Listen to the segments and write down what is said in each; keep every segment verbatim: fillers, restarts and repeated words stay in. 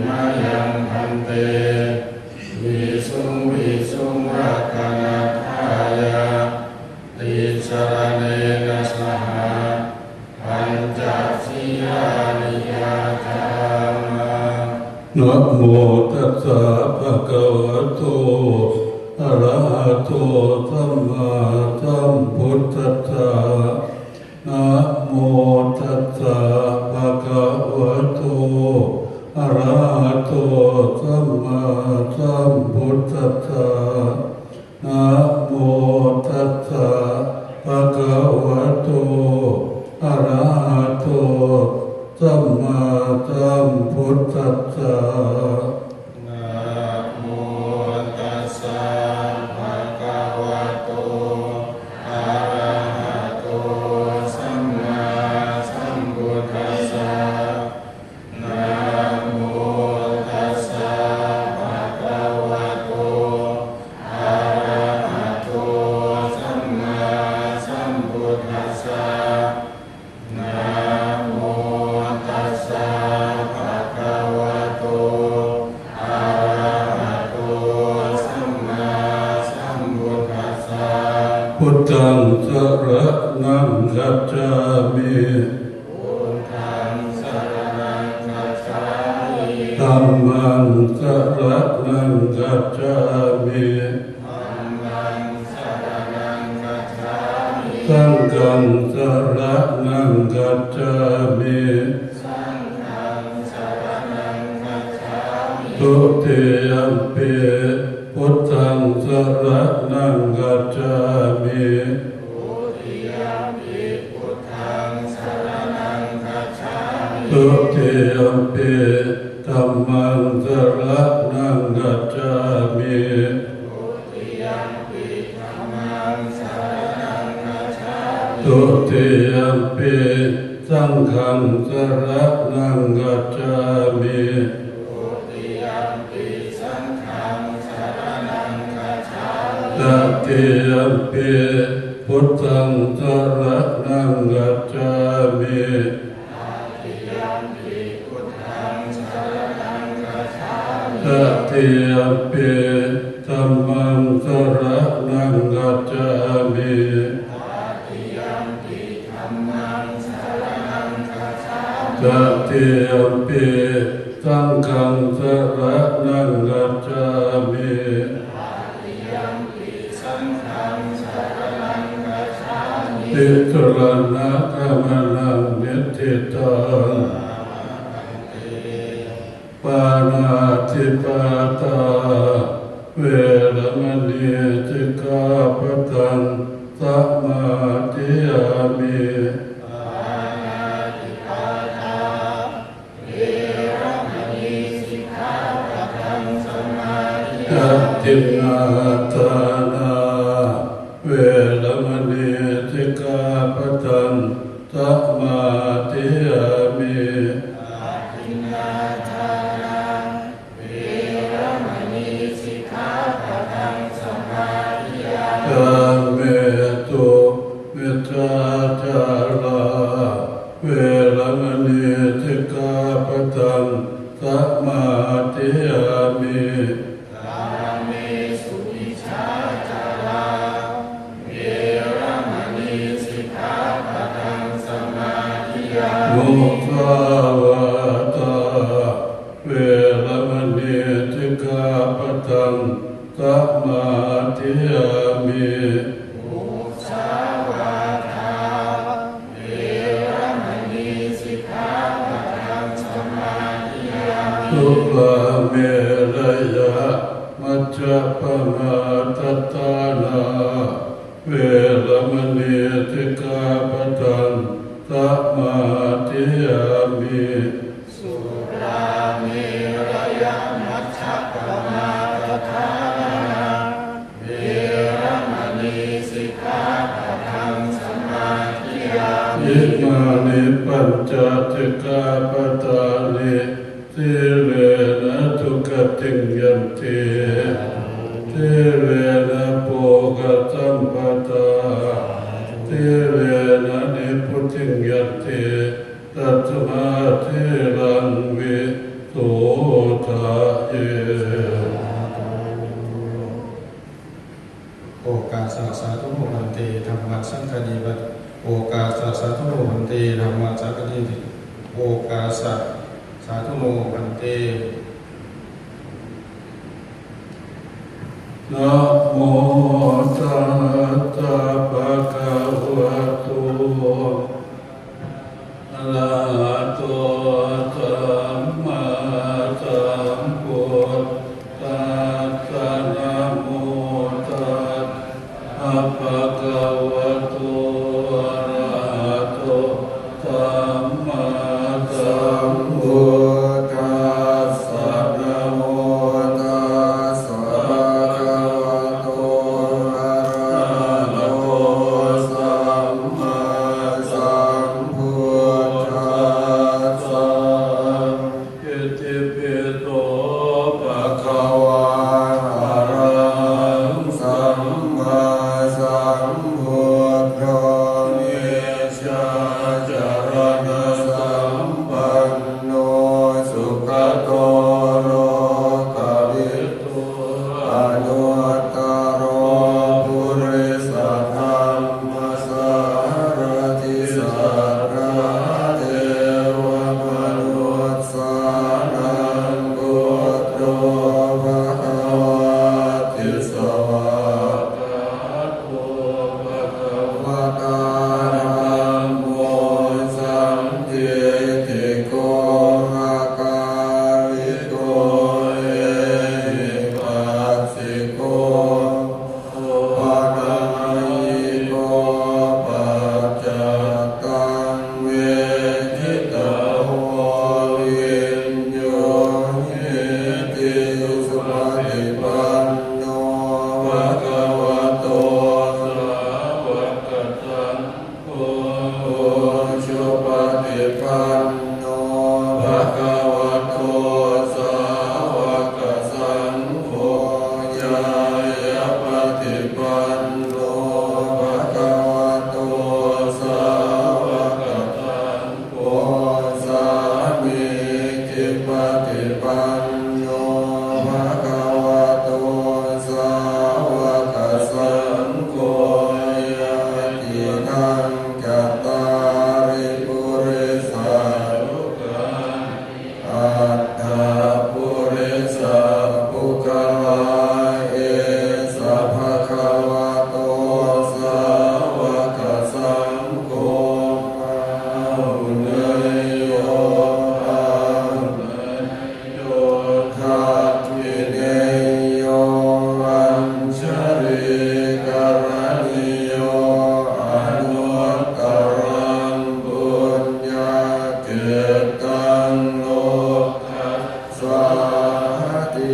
Mayaṃ bhante visuṃ visuṃ rakkhaṇatthāya tisaraṇena saha pañca sīlāni yācāma. Namo tassa bhagavato arahato sammāsambuddhassa. Namo tassa bhagavato arahato sammāsambuddhassa. Namo tassa bhagavato arahato sammāsambuddhassa. Namo tassa bhagavato arahato sammāsambuddhassa. Namo tassa bhagavato arahato sammāsambuddhassa. Namo tassa bhagavato arahato sammāsambuddhassa. Buddhaṃ saraṇaṃ gacchāmi. Buddhaṃ saraṇaṃ gacchāmi. Dhammaṃ saraṇaṃ gacchāmi. Dhammaṃ saraṇaṃ gacchāmi. Saṅghaṃ saraṇaṃ gacchāmi. Saṅghaṃ saraṇaṃ gacchāmi. Dutiyampi buddhaṃ saraṇaṃ gacchāmi. Dutiyampi buddhaṃ saraṇaṃ gacchāmi. Dutiyampi dhammaṃ saraṇaṃ gacchāmi. Dutiyampi dhammaṃ saraṇaṃ gacchāmi. Dutiyampi saṅghaṃ saraṇaṃ gacchāmi. Dutiyampi saṅghaṃ saraṇaṃ gacchāmi. Tatiyampi buddhaṃ saraṇaṃ gacchāmi. Tatiyampi buddhaṃ saraṇaṃ gacchāmi. Tatiyampi dhammaṃ saraṇaṃ gacchāmi. Tatiyampi dhammaṃ saraṇaṃ gacchāmi. Tatiyampi saṅghaṃ saraṇaṃ gacchāmi. Tatiyampi saṅghaṃ saraṇaṃ gacchāmi. Tisaraṇagamanaṃ niṭṭhitaṃ. Pāṇātipātā veramaṇī sikkhāpadaṃ samādiyāmi. Pāṇātipātā veramaṇī sikkhāpadaṃ samādiyāmi. Adinnādānā veramaṇī sikkhāpadaṃ samādiyāmi. Adinnādānā veramaṇī sikkhāpadaṃ samādiyāmi. Kāmesu micchācārā veramaṇī sikkhāpadaṃ samādiyāmi. Kāmesu micchācārā veramaṇī sikkhāpadaṃ samādiyāmi. Musāvādā veramaṇī sikkhāpadaṃ samādiyāmi. Musāvādā veramaṇī sikkhāpadaṃ samādiyāmi. Surāmerayamajjapamādaṭṭhānā veramaṇī sikkhāpadaṃ samādiyāmi. Surāmerayamajjapamādaṭṭhānā veramaṇī sikkhāpadaṃ samādiyāmi. Imāni pañca sikkhāpadāni. Sīlena sugatiṃ yanti, sīlena bhogasampadā, sīlena nibbutiṃ yanti, tasmā sīlaṃ visodhaye. Sādhu no bhante, dhammasaṅghāni pa-, okāsa. Sādhu no bhante, dhammasaṅghāni okāsa. Sādhu no bhante. Namo tassa bhagavato arahato sammāsambuddhassa. Namo tassa bhagavato arahato sammāsambuddhassa. Namo tassa bhagavato arahato sammāsambuddhassa. Itipi so bhagavā arahaṃ sammāsambuddho vijjācaraṇasampanno sugato lokavidū anuttaro purisadammasārathi satthā devamanussānaṃ buddho bhagavāti. Svākkhāto bhagavatā dhammo sandiṭṭhiko akāliko ehipassiko opanayiko paccattaṃ veditabbo viññūhīti. Supaṭipanno bhagavato sāvakasaṅgho, ujupaṭipanno bhagavato sāvakasaṅgho, ñāyapaṭipanno bhagavato sāvakasaṅgho, sāmīcipaṭipanno bhagavato sāvakasaṅgho, yadidaṃ cattāri purisayugāni aṭṭha purisapuggalā, esa bhagavato sāvakasaṅgho, āhuneyyo pāhuneyyo dakkhiṇeyyo añjalikaraṇīyo anuttaraṃ puññakkhettaṃ lokassāti.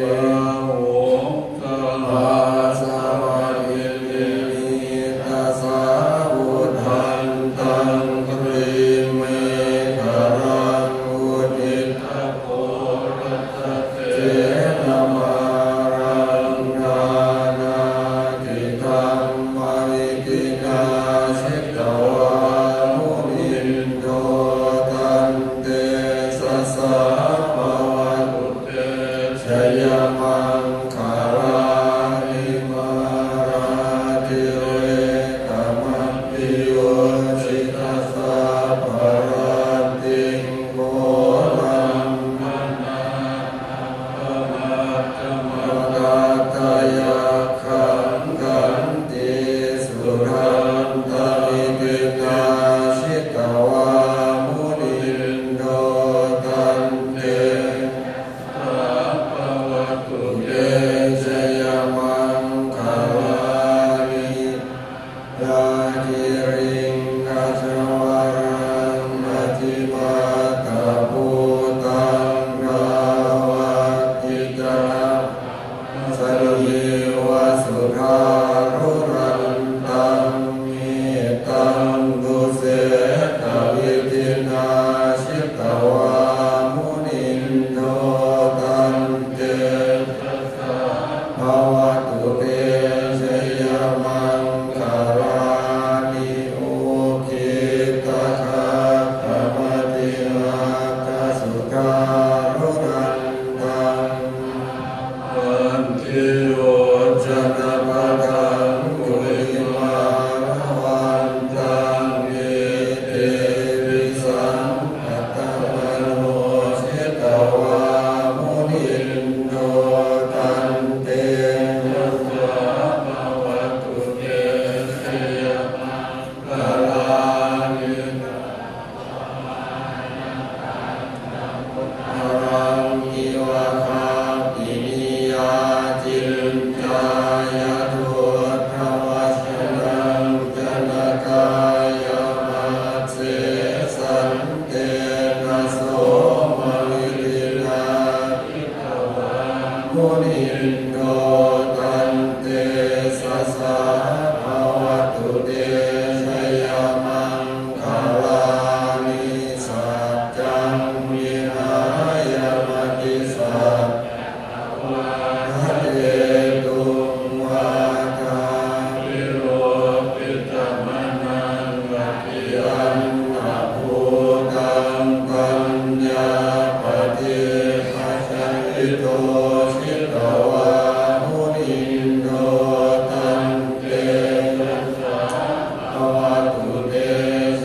Bāhuṃ sahassamabhinimmitasāvudhantaṃ grīmekhalaṃ udita ghorasasenamāraṃ dānādidhammavidhinā jitavā munindo tantejasā bhavatu te jaya. to jitavā munindo, tantejasā bhavatu te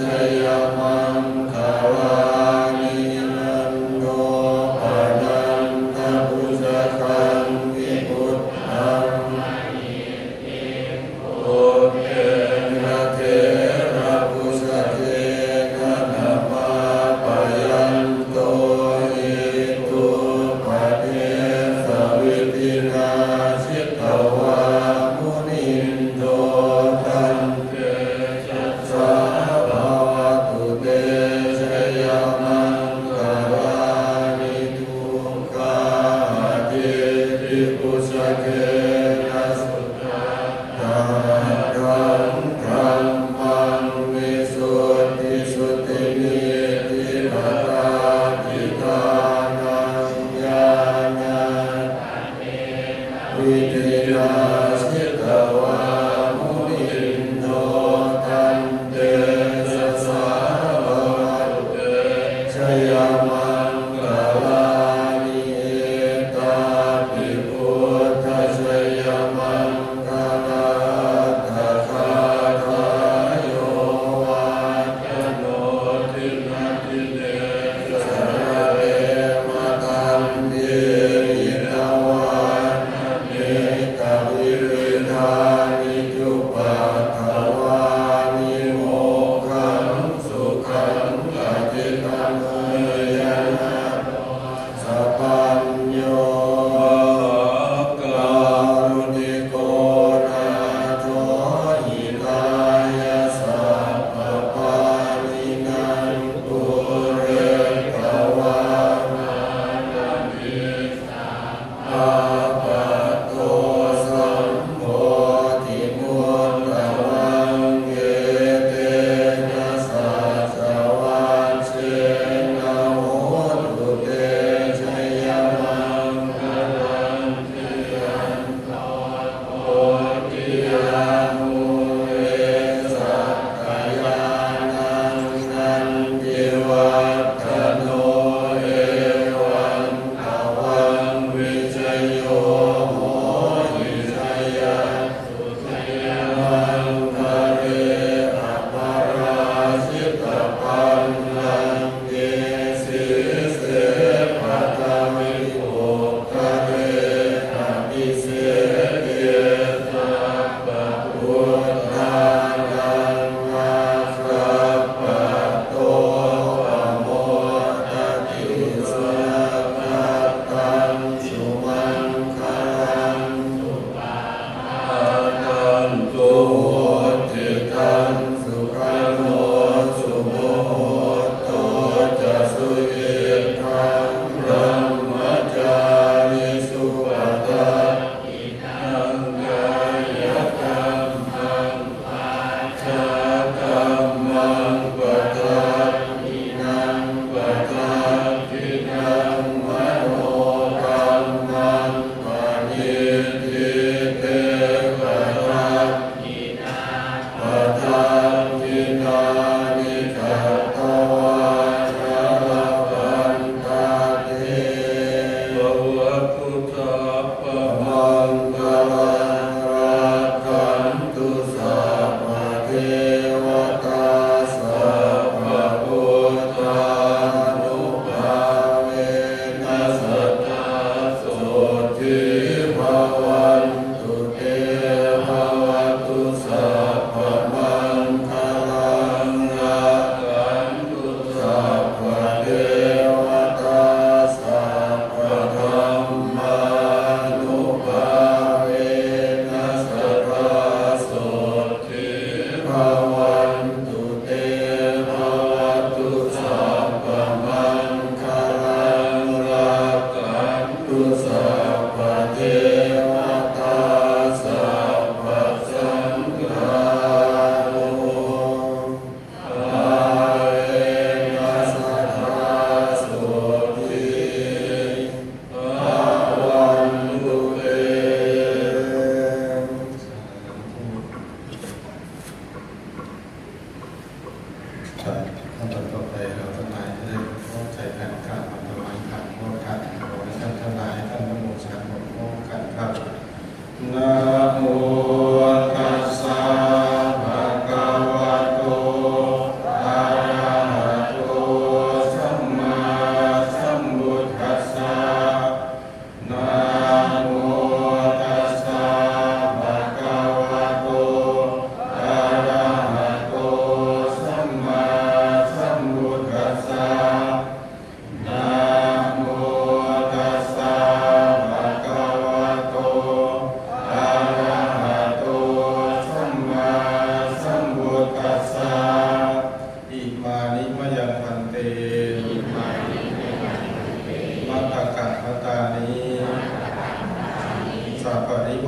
jayamaṅgalāni. Nandopanandabhujagaṃ vibudhaṃ mahiddhiṃ, puttena therabhujagena damāpayanto, iddhūpadesa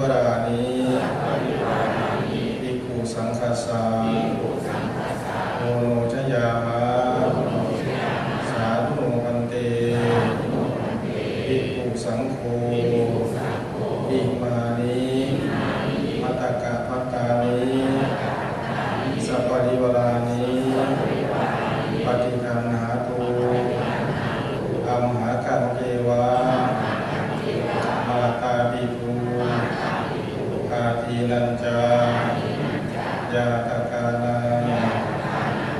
Parivārāni bhikkhusaṅghassa oṇojayāma. Sādhu no bhante bhikkhusaṅgho. Imāni mattakabhattāni saparivārāni paṭiggaṇhātu amhākaṃ ceva mātāpituṃ ādīnañca ñātakānaṃ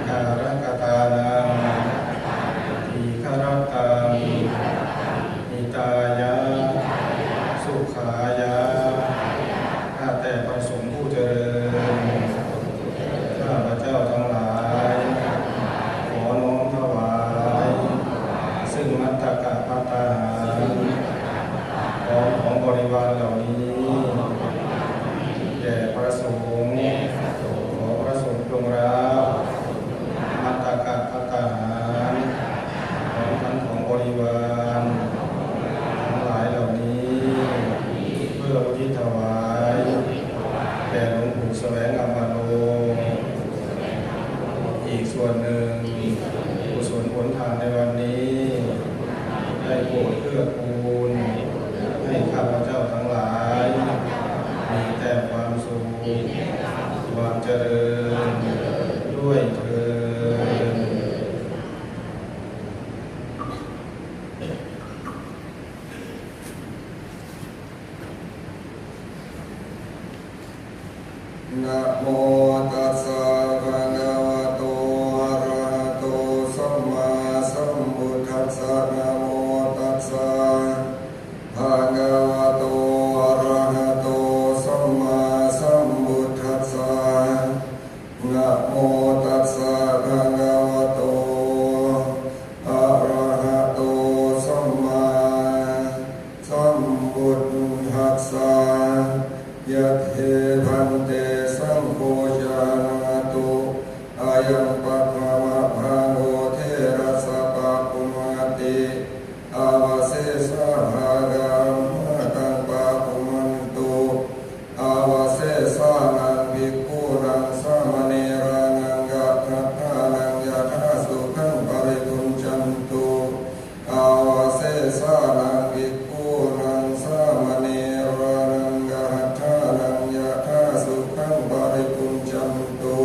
kālakatānaṃ dīgharattaṃ hitāya sukhāya. ข้าแต่พระสงฆ์ผู้เจริญ ข้าพเจ้าทั้งหลาย ขอน้อมถวาย ซึ่งมัตตกะภัตตาหาร พร้อมของบริวารเหล่านี้ แด่พระสงฆ์ ขอพระสงฆ์จงรับ มัตตกะภัตตาหาร พร้อมทั้งของบริวารทั้งหลายเหล่านี้ เพื่ออุทิศถวาย แด่หลวงปู่แสวงอมโน อีกส่วนหนึ่ง กุศลผลทานในวันนี้ ได้โปรดเกื้อกูล ให้ข้าพเจ้าทั้งหลาย มีแต่ความสุข ความเจริญ ด้วยเทอญ Namo tassa bhagavato arahato sammāsambuddhassa. Namo tassa bhagavato arahato sammāsambuddhassa. Namo tassa bhagavato arahato sammāsambuddhassa. Yad he bhante saṅgho jānātu ayaṃ paṭhamabhāgo therassa pāpuṇāti, avasesā bhāgā amhākaṃ pāpuṇantu. Avasesānaṃ bhikkhūnaṃ sāmaṇerānañca daṭṭhānaṃ yathāsukhaṃ paribhuñjantu. Avasesānaṃ bhikkhūnaṃ sāmaṇerānañca daṭṭhānaṃ yathāsukhaṃ paribhuñjantu.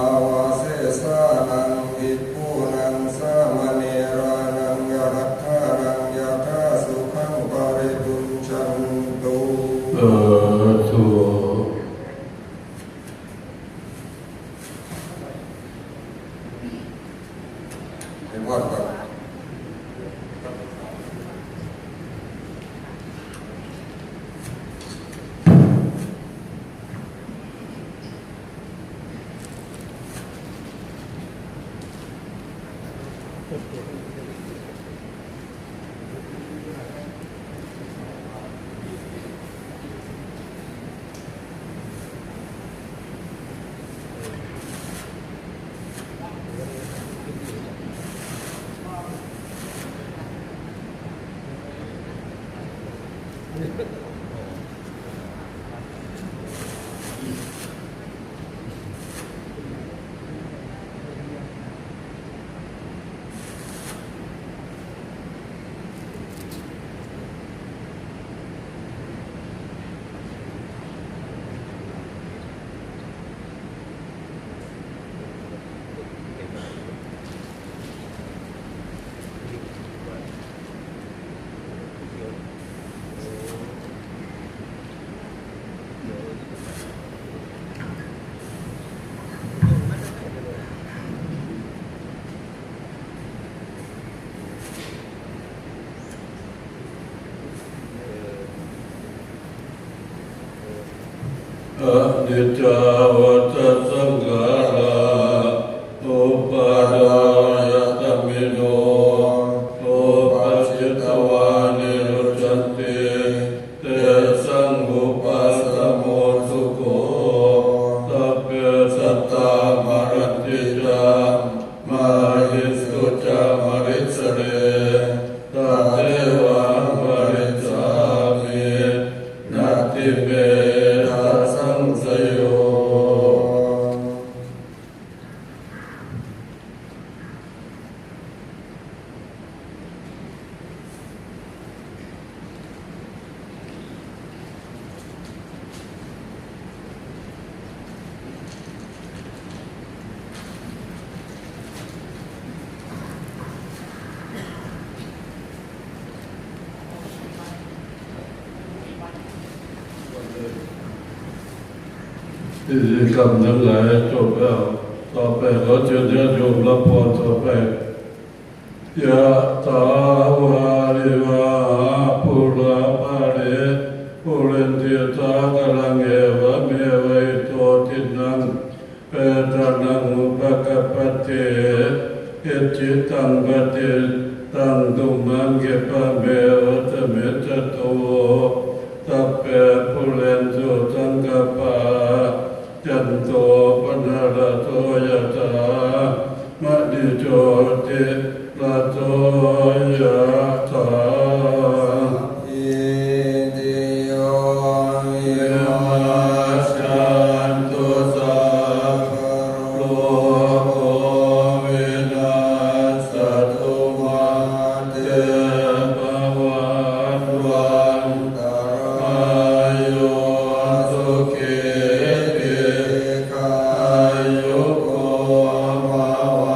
Avasesānaṃ bhikkhūnaṃ sāmaṇerānañca daṭṭhānaṃ yathāsukhaṃ paribhuñjantu. Sādhu. ให้พรก่อน Aniccā vata saṅkhārā, uppādāyadhammino, uppajjitvā nirujjhanti, tesaṃ vūpasamo sukho. Sabbe sattā maranti ca, mariṃsu ca marissare, tathevāhaṃ marissāmi, natthi พิธีกรรมทั้งหลายจบแล้ว ต่อไปขอเชิญญาติโยมรับพรต่อไป Yathā vārivahā pūrā paripūrenti sāgaraṃ, evameva ito dinnaṃ petānaṃ upakappati. Icchitaṃ patthitaṃ tumhaṃ khippameva samijjhatu, sabbe pūrentu saṅkappā, cando paṇṇaraso yathā, maṇi jotiraso yathā. Sabbītiyo vivajjantu, sabbarogo vinassatu, mā te bhavatvantarāyo, sukhī dīghāyuko bhava.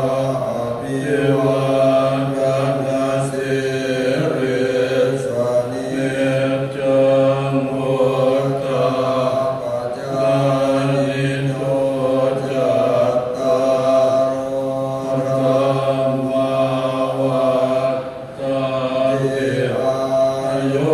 Abhivādanasīlissa niccaṃ vuḍḍhāpacāyino, cattāro dhammā vaḍḍhanti, āyu